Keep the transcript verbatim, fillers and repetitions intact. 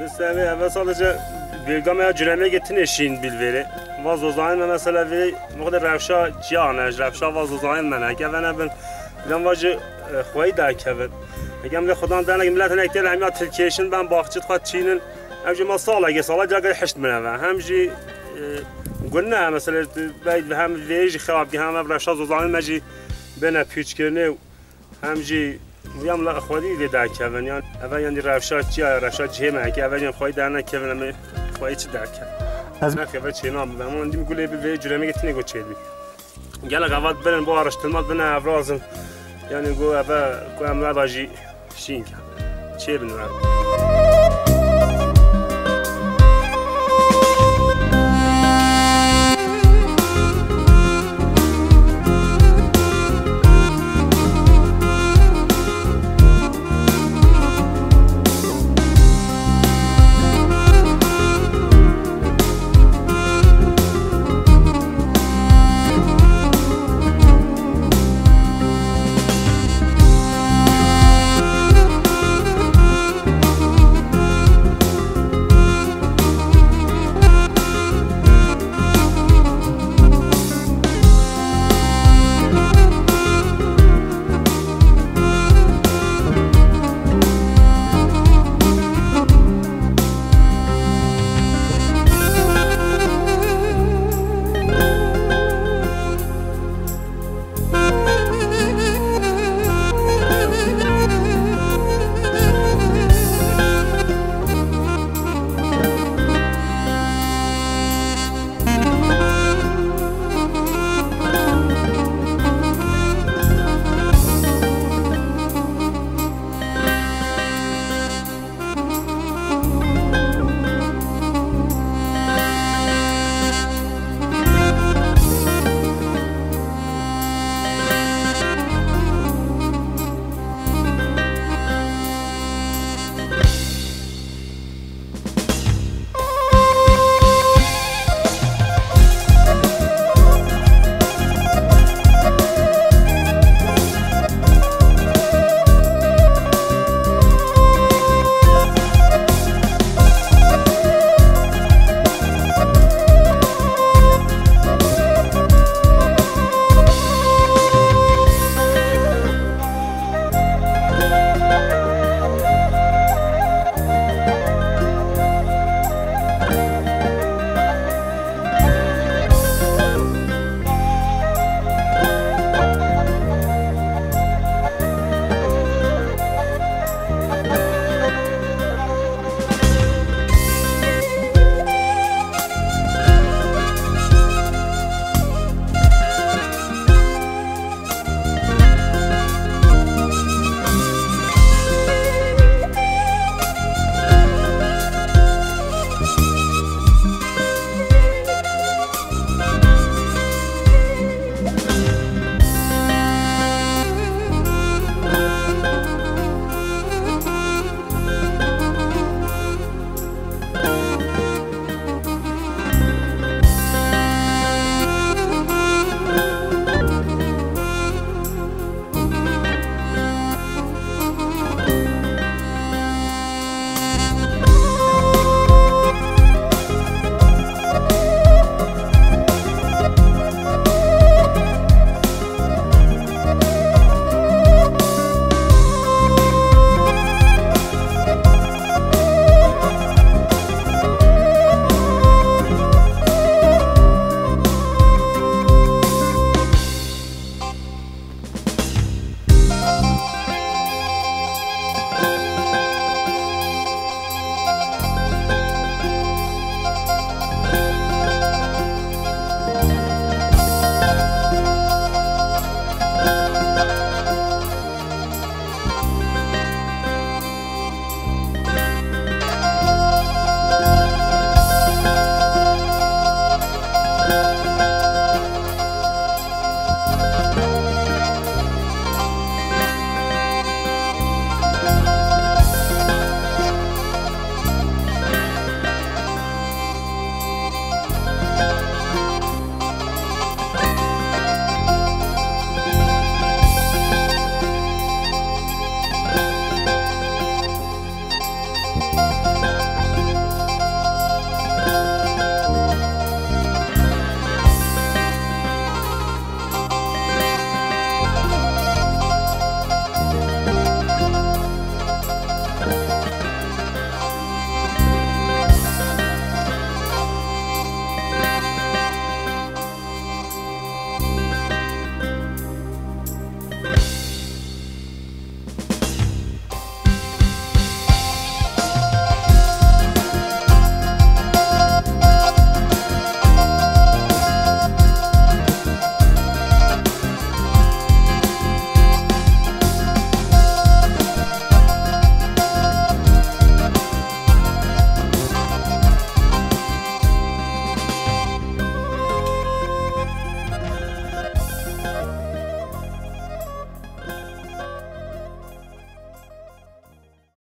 Biz eve, eve sadece bölgeme ya cüremege tine şin bil veri. Vaz ozayın me mesela veri, bu kadar revşa ciyan, revşa vaz ozayın me ne. Gevene bin, bilen vacı, e, xwayı da kevin. Egem de Xudan dernek millet hinek têl hem ya tilkêşin ben baxçı xwe çînin. Hem jî me saleke, saleke cagê hişt min eve. Hem jî, e, gunne mesela, bey hem vê jî xerab ki hem ev revşa zozanê me jî bêne pûçkirinê û hem jî ya millet xwedî vê derkevin. Yan eve yanî revşa çi ya, revşa cihê me ki eve yan xwedî dernekevin, em xwedî çi derkevin. Ez Nexê ve çênabim. Em dîm gulê bi vê cüremê tine go çêdibî. Gelek ava birin bo araştirma bine evrazin. Yani go eve go em eva jî şîn ke. Çê bin ve.